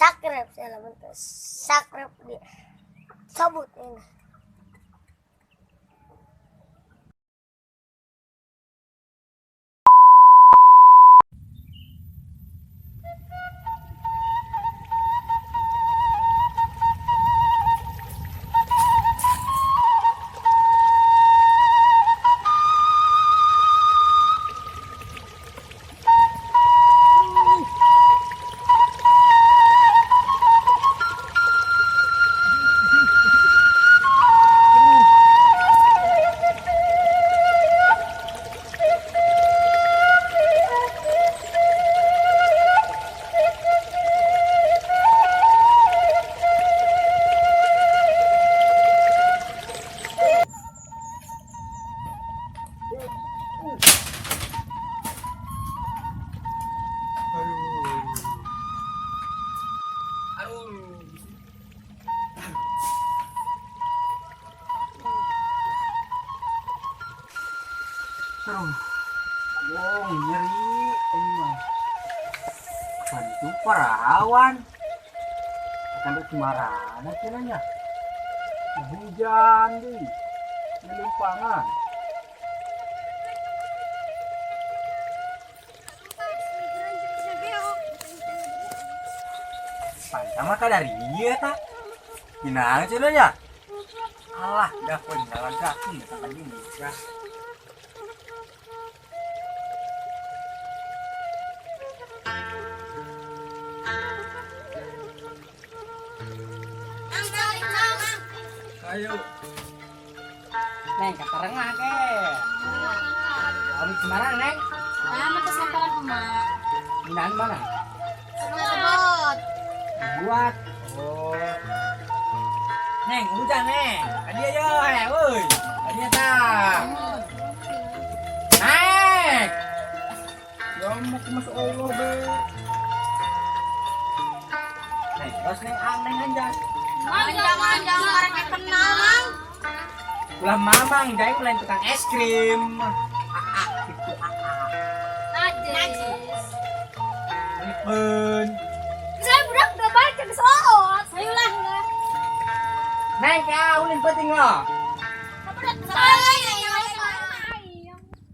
Subscribe saya lamun teu subscribe di cabut ini. Aduh. Aduh. Aduh. Wong nyeri ini mah. Bantu perawan. Sampai kemana cenanya? Hujan di lumpangan. Pantang mah dari iya ta. Gimana cenanya? Alah, dah pun jalan kaki sampai ini. Dah. Ayo. Neng, keterengah ke. Kamu gimana, Neng? Nah, mata samparan emak. Minaan mana? Sebut. Buat. Oh. Neng, hujan, Neng. Tadi ayo, woi. Tadi ta. Neng. Ya mau masuk Allah, be. Neng, terus Neng, ang Neng aja. Mang, jangan, jangan orang yang kenal, Mang. Ulah mamang, jangan lain tukang es krim. Ah, gitu, ah. Najis. Lipun. Saya budak udah balik ke soot. Saya lah. Neng, kau ulin penting loh. Saya.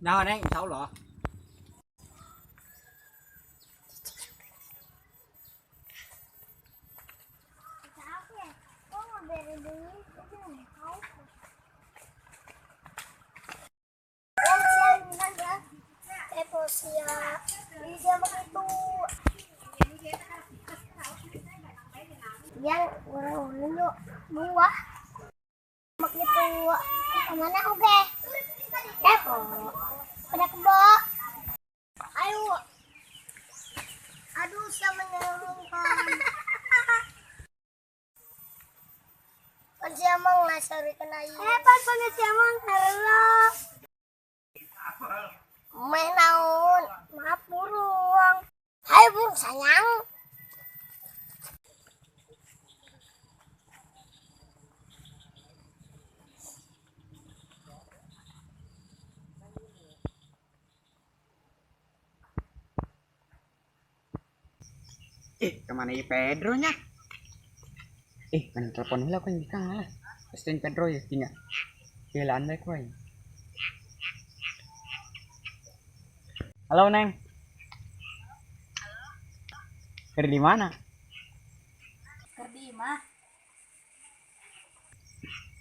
Nah, Neng, insya Allah. Yang orang ulun buah begitu kemana oke kepo pada kebo ayo aduh siapa menyerungkan pan siapa ngasari kena pan pan siapa halo main naon maaf burung hai burung sayang. Kemana i Pedro nya? Kan telepon heula kan bisa lah. Pasti Pedro ya tinggal. Jalan baik wae. Halo, Neng. Halo. Keur di mana? Keur di imah.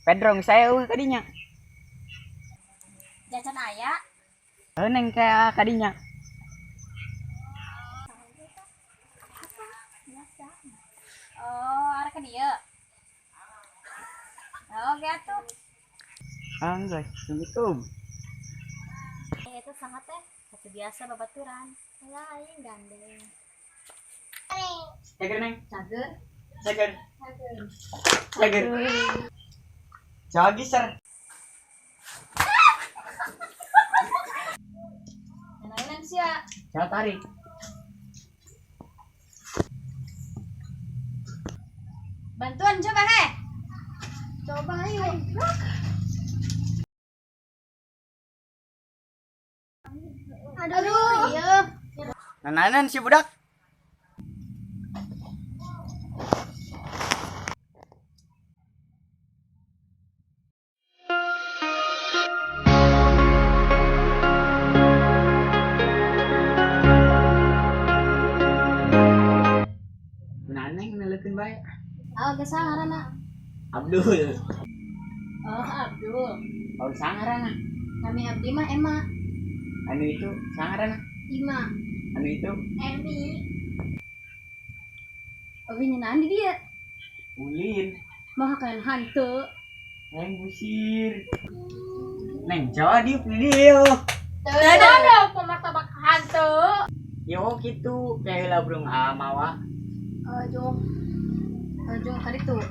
Pedro saya eueuh kadinya. Jajan aya. Heuh Neng kayak kadinya. Oh, arah ke dia. Oh, gitu. Ah, enggak. Assalamualaikum. Itu sangat teh. Satu biasa babaturan. Lain gandeng. Cager, Neng. Cager. Cager. Cager. Jagi, sir. Lain sia. Saya tarik. Bantuan coba he. Coba ayo. Aduh, iya. Nananan si budak. Ah, geus saha ngaranna? Abdul. Oh, Abdul. Oh, saha ngaranna? Kami abdi mah Emma. Anu itu saha ngaranna? Ima. Anu itu? Emi. Oh, ngeunaan di dieu. Ulin. Mawa kalian hantu. Neng busir. Neng coba di video. Tidak martabak hantu. Yo gitu kayak lah burung mawa. Oh, jung. Oh, jung tadi tuh.